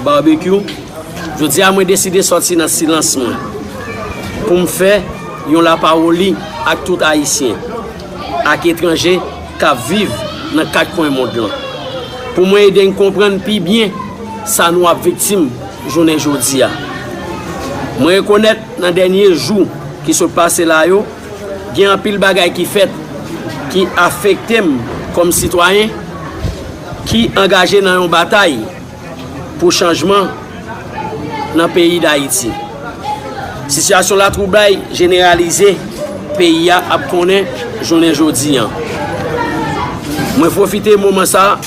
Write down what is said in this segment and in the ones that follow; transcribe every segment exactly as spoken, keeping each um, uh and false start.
Barbecue, jodi a mwen deside sòti nan silans mwen pou m fè yon lapawoli ak tout Ayisyen, ak etranje k ap viv nan kat kwen mond lan, pou mwen ede n konprann pi byen sa nou ap viktim jounen jodi a. Mwen rekonèt nan dènye jou ki sot pase la yo, gen anpil bagay ki fèt ki afekte m kòm sitwayen ki angaje nan yon batay pou chanjman nan peyi Dayiti. Sitiyasyon latwoublay jeneralize peyi a ap konnen jounen jodi a. Mwen pwofite moman sa a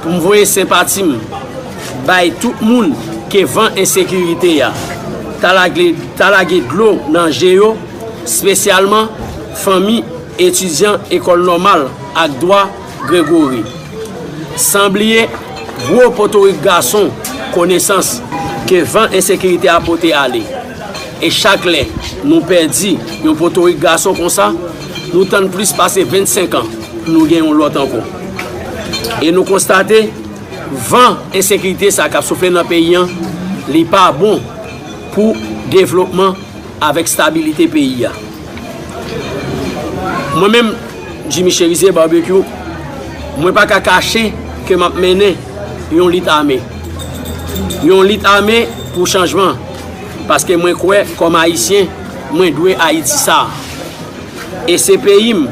pou m voye senpati m bay tout moun ke van ensekirite a ta lage, ta lage dlo nan je yo, espesyalman fanmi etidyan Ekòl Nòmal ak Dwa Gregory. San bliye gwo potorik gason konesans ke van ensekirite a pote ale. E chak lè nou pèdi yon potorik gason konsa, nou tann plis pase vennsenk an pou nou gen yon lòt ankò. E nou konstate van ensekirite sa k ap soufle nan peyi an, li pa bon pou devlopman avèk stabilite peyi a. Mwen menm, Jimmy Cherizier Barbecue, mwen pa ka kache ke m ap mennen yon lit ame. Yon lit ame pou chanjman. Paske mwen kwè, kòm Ayisyen, mwen dwe Ayiti sa a. E se peyi m.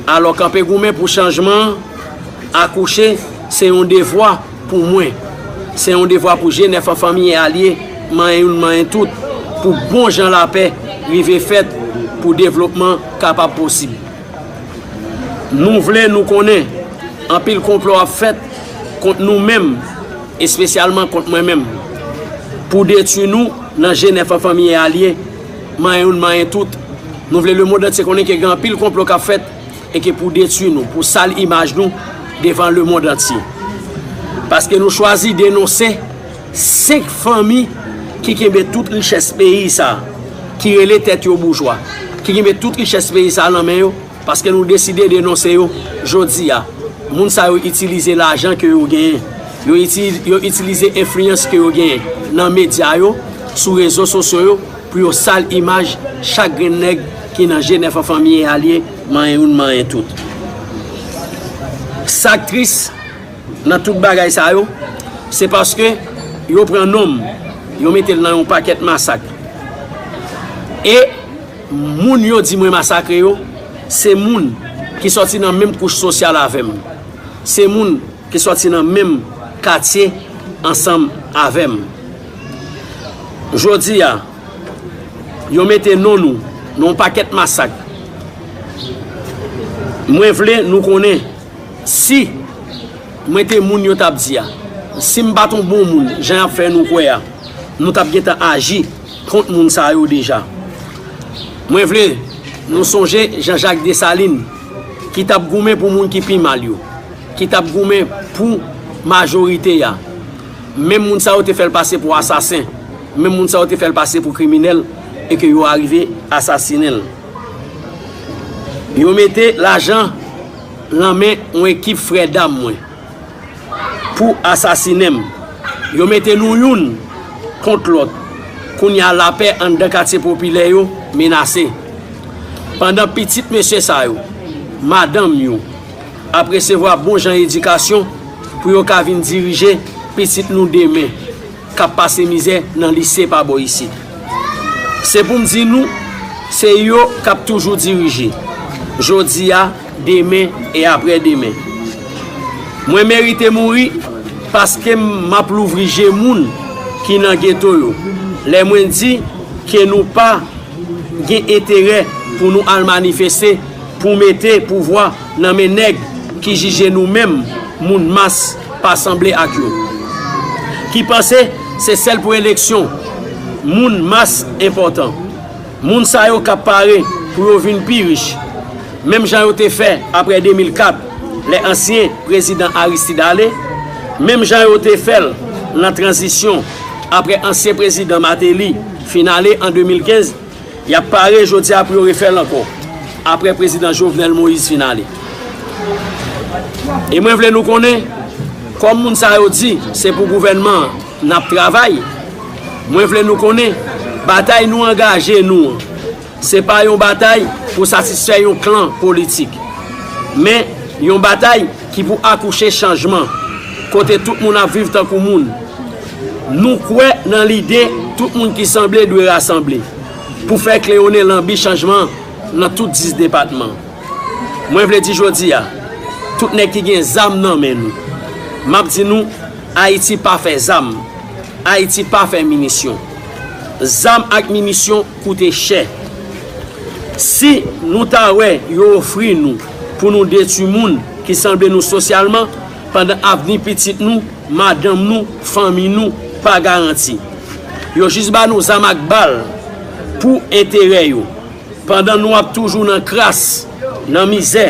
Alò, kanpe goumen pou chanjman an, akouche, se yon devwa pou mwen. Se yon devwa pou G nèf an fanmi e alye, manyen youn, manyen tout, pou bon jan lapè rive fèt, pou devlopman kapab posib. Nou vle nou konnen, anpil konplo ap fèt kont nou menm, espesyalman kont mwen menm, pou detwi nou nan G nèf an fanmi e alye, manyen youn, manyen tout. Nou vle lemonn antye konnen ke gen anpil konplo k ap fèt e ke pou detwi nou, pou sal imaj nou devan lemonn antye. Paske nou chwazi denonse senk fanmi ki kenbe tout richès peyi sa, ki rele tèt yo boujwa, ki kenbe tout richès peyi sa nan men yo, paske nou deside denonse yo jodi a. Moun sa yo itilize lajan ke yo genyen, yo iti-, yo itilize enfliyans ke yo genyen nan medya yo, sou rezo sosyo yo, pou yo sal imaj chak grenn nèg ki nan G nèf an fanmi e alye, manyen youn, manyen tout. Sa k tris nan tout bagay sa yo, se paske yo pran non m, yo mete l nan yon pakèt masak. E moun yo di mwen masakre yo, se moun ki sòti nan menm kouch sosyal avè m. Se moun ki sòti nan menm katye ansanm avè m. Jodi a, yo mete non nou nan yon pakèt masak. Mwen vle nou konnen, si mwen te moun yo t ap di a, si m pa t yon bon moun, jan y ap fè nou kwè a, nou t ap gentan aji kont moun sa yo deja. Mwen vle nou sonje Jean Jacques Dessalines, ki t ap goumen pou moun ki pi mal yo, ki t ap goumen pou majorite a. Menm moun sa yo te fè l pase pou asasen, menm moun sa yo te fè l pase pou kriminèl, e ke yo arive asasinen l. Yo mete lajan nan men yon ekip frè dam mwen pou asasinen m. Yo mete nou youn kont lòt. Kounye a, lapè anndan katye popilè yo menase. Pandan pitit mesye sa yo, madanm yo, ap resevwa bon jan edikasyon pou yo ka vin dirije pitit nou demen, k ap pase mizè nan lise pa bò isit. Se pou m di nou, se yo k ap toujou dirije, jodi a, demen e aprè demen. Mwen merite mouri paske m ap louvri je moun ki nan geto yo lè mwen di ke nou pa gen enterè pou nou al manifeste pou mete pouvwa nan men nèg ki jije nou menm, moun mas, pa sanble ak yo, ki panse se sèl pou eleksyon moun mas enpòtan. Moun sa yo k ap pare pou yo vin pi rich, menm jan yo te fè aprè de mil kat, lè ansyen prezidan Aristide ale, menm jan yo te fè l nan tranzisyon aprè ansyen prezidan Martelly fin ale an de mil kenz, y ap pare jodi a pou yo refè l ankò, aprè prezidan Jovenel Moïse fin ale. E mwen vle nou konnen, kòm moun sa yo di se pou gouvènman an, N ap travay. Mwen vle nou konnen, batay nou angaje nou an, se pa yon batay pou satisfè yon klan politik, men yon batay ki pou akouche chanjman, kote tout moun ap viv tankou moun. Nou kwè nan lide tout moun ki sanble dwe rasanble pou fè klewonnen lanbi chanjman nan tout dis depatman. Mwen vle di jodi a, tout nèg ki gen zam nan men nou, m ap di nou, Ayiti pa fè zam, Ayiti pa fè minisyon. Zam ak minisyon koute chè. Si nou ta wè yo ofri nou pou nou detwi moun ki sanble nou sosyalman, pandan avni pitit nou, madanm nou, fanmi nou pa garanti. Yo jis ba nou zam ak bal pou enterè yo. Pandan nou ap toujou nan kras, nan mizè,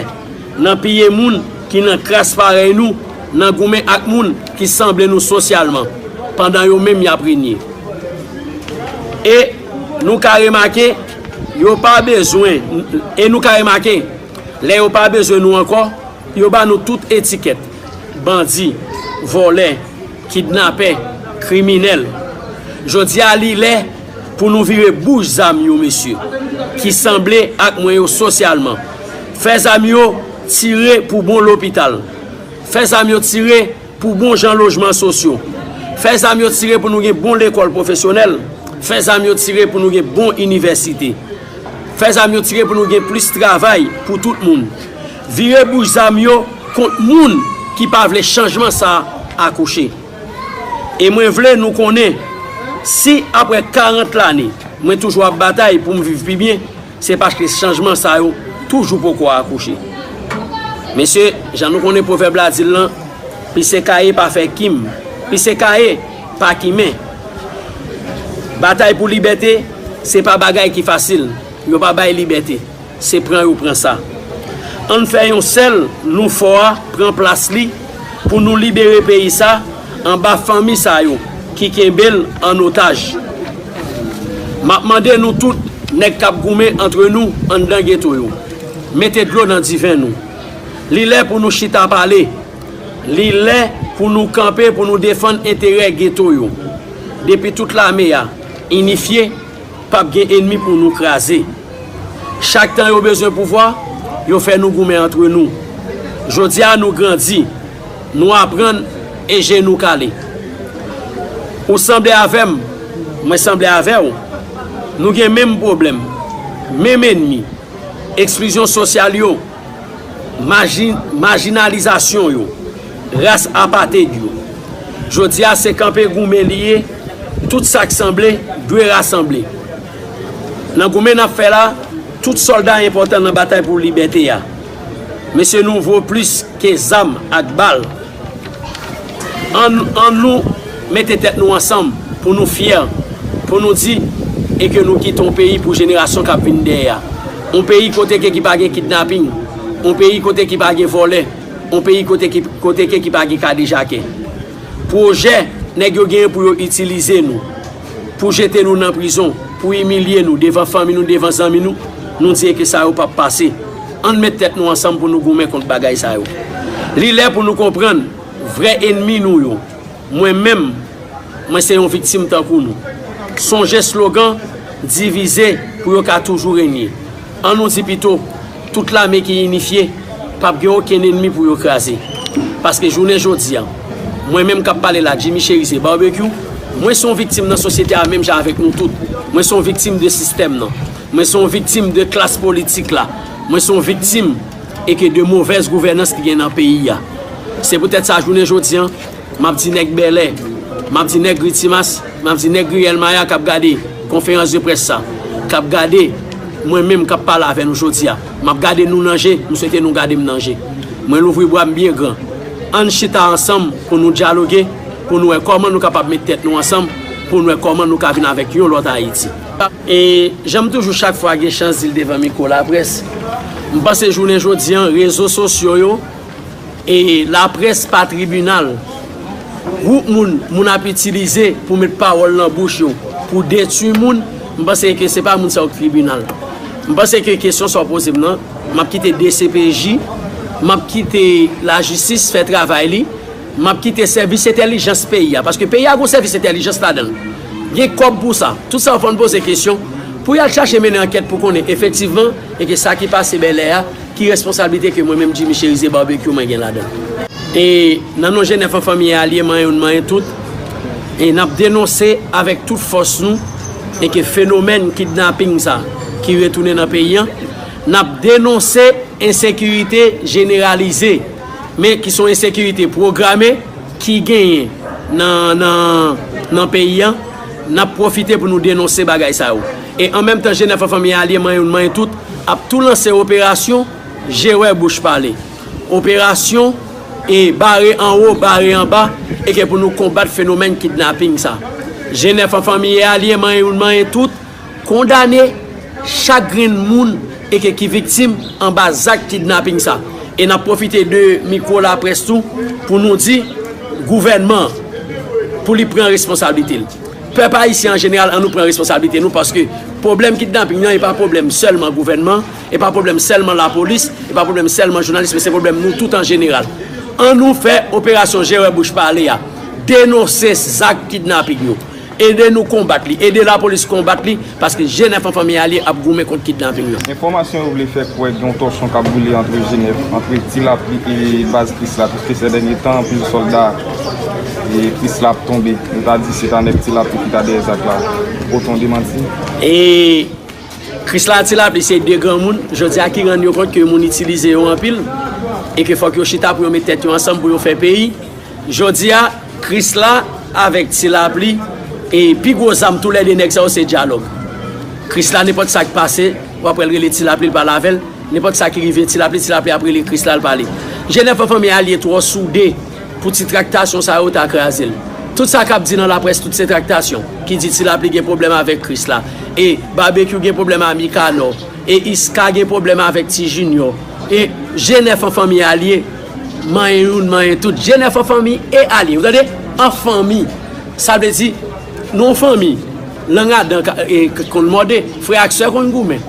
nan piye moun ki nan kras parèy nou, nan goumen ak moun ki sanble nou sosyalman, pandan yo menm y ap renye. E nou ka remake, yo pa bezwen, e nou ka remake, lè yo pa bezwen nou ankò, yo ba nou tout etikèt, bandi, vòlè, kidnapè, kriminèl. Jodi a, li lè pou nou vire bouch zam yo, mesye, ki sanble ak mwen yo sosyalman. Fè zam yo tire pou bon lopital. Fè zam yo tire pou bon jan lojman sosyo. Fè zam yo tire pou nou gen bon lekòl pwofesyonèl. Fè zam yo tire pou nou gen bon inivèsite. Fè zam yo tire pou nou gen plis travay pou tout moun. Vire bouch zam yo kont moun ki pa vle chanjman sa a akouche. E mwen vle nou konnen, si apre karant lane, mwen toujou ap batay pou m viv pi byen, se paske chanjman sa yo toujou poko akouche. Mesye, jan nou konnen pwovèb la di l lan, pise kaye pa fè kim, pise kaye pa kimen. Batay pou libète, se pa bagay ki fasil. Yo pa bay libète, se pran yo pran sa. Ann fè yon sèl, nou fò a pran plas li pou nou libere peyi sa anba fanmi sa yo ki kenbe l an otaj. M ap mande nou tout, nèg k ap goumen antre nou anndan geto yo, mete dlo nan diven nou. Li lè pou nou chita pale. Li lè pou nou kanpe pou nou defann enterè geto yo. Depi tout lame a inifye, p ap gen enmi pou nou kraze. Chak tan yo bezwen pouvwa, yo fè nou goumen antre nou. Jodi a nou grandi, nou aprann e je nou kale. Ou sanble avè m, mwen sanble avè w. Nou gen menm pwoblèm, menm enmi, eksklizyon sosyal yo, maji-, majinalizasyon yo, ras apated yo. Jodi a se kanpe goumen li ye, tout sa k sanble dwe rasanble. Nan goumen n ap fè la, tout sòlda enpòtan nan batay pou libète a. Mesye, nou vo plis ke zam ak bal. Ann, ann nou mete tèt nou ansanm pou nou fyè, pou nou di e ke nou kite yon peyi pou jenerasyon k ap vin dèyè a. Yon peyi kote ke ki pa gen kidnaping, yon peyi kote ki pa gen vòlè, yon peyi kote ki, kote ke ki pa gen kadejakè. Pwojè nèg yo genyen pou yo itilize nou, pou jete nou nan prizon, pou imilye nou devan fanmi nou, devan zanmi nou, nou di e ke sa yo p ap pase. Ann met tèt nou ansanm pou nou goumen kont bagay sa yo. Li lè pou nou konprann vrè enmi nou yo. Mwen menm, mwen se yon viktim tankou nou. Sonje slogan, divize pou yo ka toujou renye. Ann nou di pito, tout lame ki inifye p ap gen okenn enmi pou yo kraze. Paske jounen jodi a, mwen menm k ap pale la, Jimmy Chérizier Barbecue, mwen se yon viktim nan sosyete a menm jan avèk nou tout. Mwen se yon viktim de sistèm nan. Mwen se yon viktim de klas politik la. Mwen se yon viktim e ke de movèz gouvènans ki gen nan peyi a. Se poutèt sa, jounen jodi a, m ap di nèg Bèlè, m ap di nèg Ri Timas, m ap di nèg Ri Èlmaya k ap gade konferans de près sa, k ap gade mwen menm k ap pale avè nou jodi a. M ap gade nou nan je, m swete nou gade m nan je. Mwen louvri bra m byen gran. Ann chita ansanm pou nou dyaloge, pou nou wè kòman nou kapab met tèt nou ansanm, pou nou wè kòman nou ka vin avèk yon lòt Ayiti. E jan m toujou chak fwa gen chans di l devan mikwo laprès, m panse jounen jodi a, rezo sosyo yo, e laprès pa tribinal. Gwoup moun, moun ap itilize pou met pawòl nan bouch yo, pou detwi moun, m panse ke se pa moun sa yo k tribinal. M panse ke kesyon sa w poze m nan, m ap kite D C P J, m ap kite lajistis fè travay li, M ap kite sèvis entèlijans peyi a, paske peyi a gon sèvis entèlijans ladan l. Gen kòb pou sa. Tout sa yo fò n poze kesyon pou y al chache mennen ankèt pou konnen efektivman e ke sa ki pase Bèlè a, ki responsablite ke mwen menm Jimmy Chérizier Barbecue mwen gen ladan l. E nan non G nèf an fanmi e alye, manyen youn, manyen tout, e n ap denonse avèk tout fòs nou e ke fenomèn kidnaping sa ki retounen nan peyi an, n ap denonse ensekirite jeneralize, men ki se yon ensekirite pwograme ki genyen nan, nan, nan peyi an. N ap pwofite pou nou denonse bagay sa yo. E an menm tan, G nèf an fanmi e alye, manyen youn, manyen tout, ap tou lanse operasyon Jewè Bouch Pale. Operasyon e bare anwo, bare anba, e ke pou nou konbat fenomèn kidnaping sa. G nèf an fanmi e alye, manyen youn, manyen tout, kondane chak grenn moun e ke ki viktim anba zak kidnaping sa. E n ap pwofite de mikwo laprès tou pou nou di gouvènman an pou li pran responsablite l. Pèp ayisyen an jeneral, ann nou pran responsablite nou, paske pwoblèm kidnaping nan e pa pwoblèm sèlman gouvènman, e pa pwoblèm sèlman lapolis, e pa pwoblèm sèlman jounalis, men se pwoblèm nou tout an jeneral. Ann nou fè operasyon Jewè Bouch Pale a, denonse zak kidnaping yo. Ede nou konbat li, ede lapolis konbat li, paske G nèf an fanmi e alye ap goumen kont kidnaping nan. Enfòmasyon yo vle fè kwè gen yon tòchon k ap boule antre G nèf, antre Ti Lapli e baz Krisla, piske sè dènye tan, anpil sòlda e Krisla ap tonbe. Nou ta di se ta nèg Ti Lapli ki ta dèyè zak la. Ou pote yon demanti? E Krisla, Ti Lapli se de granmoun, jodi a, ki rann yo kont ke moun itilize yo anpil e ke fòk yo chita pou yo met tèt yo ansanm pou yo fè peyi. Jodi a, Krisla avèk Ti Lapli, e pi gwo zam toulède nèg sa yo se dyalòg. Krisla, nenpòt sa k pase, w ap wè l rele Ti Lapli, l pale avè l. Nenpòt sa ki rive Ti Lapli, Ti Lapli ap rele Krisla, l pale. G nèf an fanmi e alye twò soude pou ti traktasyon sa yo ta kraze l. Tout sa k ap di nan laprès, tout se traktasyon, ki di Ti Lapli gen pwoblèm avèk Krisla, e Babekyou gen pwoblèm a Mikanò, e Iska gen pwoblèm avèk Ti Jinyò, e G nèf an fanmi e alye, manyen youn, manyen tout. G nèf an fanmi e alye. Ou tande? An fanmi. Sa vle di, nou yon fanmi. Lang adan ka, e, k-, konn mòde. Frè ak sè konn goumen.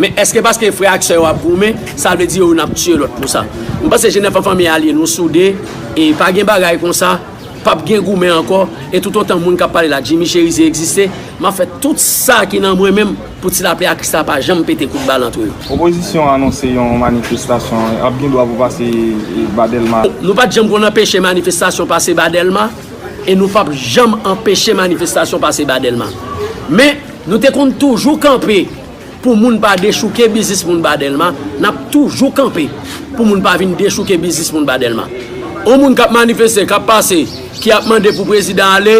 Men èske paske frè ak sè yo ap goumen, sa vle di yo youn ap tiye lòt pou sa? M panse G nèf an fanmi e alye, nou soude, e pa gen bagay konsa, p ap gen goumen ankò, e toutotan moun k ap pale la, Jimmy Chérizier egziste, m ap fè tout sa ki nan mwen menm pou Ti Lapli ak Krisla pa janm pete kout bal antre yo. Opozisyon an anonse yon manifestasyon, ap gen dwa pou pase, e, ba Dèlma. Nou pa t janm konn anpeche manifestasyon pase ba Dèlma, e nou p ap janm anpeche manifestasyon pase ba Dèlma. Men, nou te konn toujou kanpe pou moun pa dechouke biznis moun ba Dèlma, n ap toujou kanpe pou moun pa vin dechouke biznis moun ba Dèlma. Yon moun k ap manifeste, k ap pase, ki ap mande pou prezidan ale,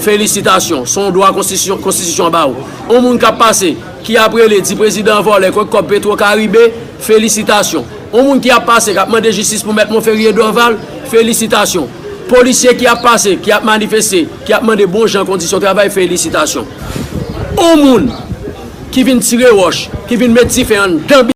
felisitasyon, se yon dwa konstitisyon, konstitisyon ba ou. Yon moun k ap pase, ki ap rele, di prezidan vòlè, kwè kòb Petwo Karibe, felisitasyon. Yon moun ki ap pase, k ap mande jistis pou Mèt Monferrier Dorval, felisitasyon. Polisye ki ap pase, ki ap manifeste, ki ap mande bon jan kondisyon travay, felisitasyon. Yon moun ki vin tire wòch, ki vin met dife anndan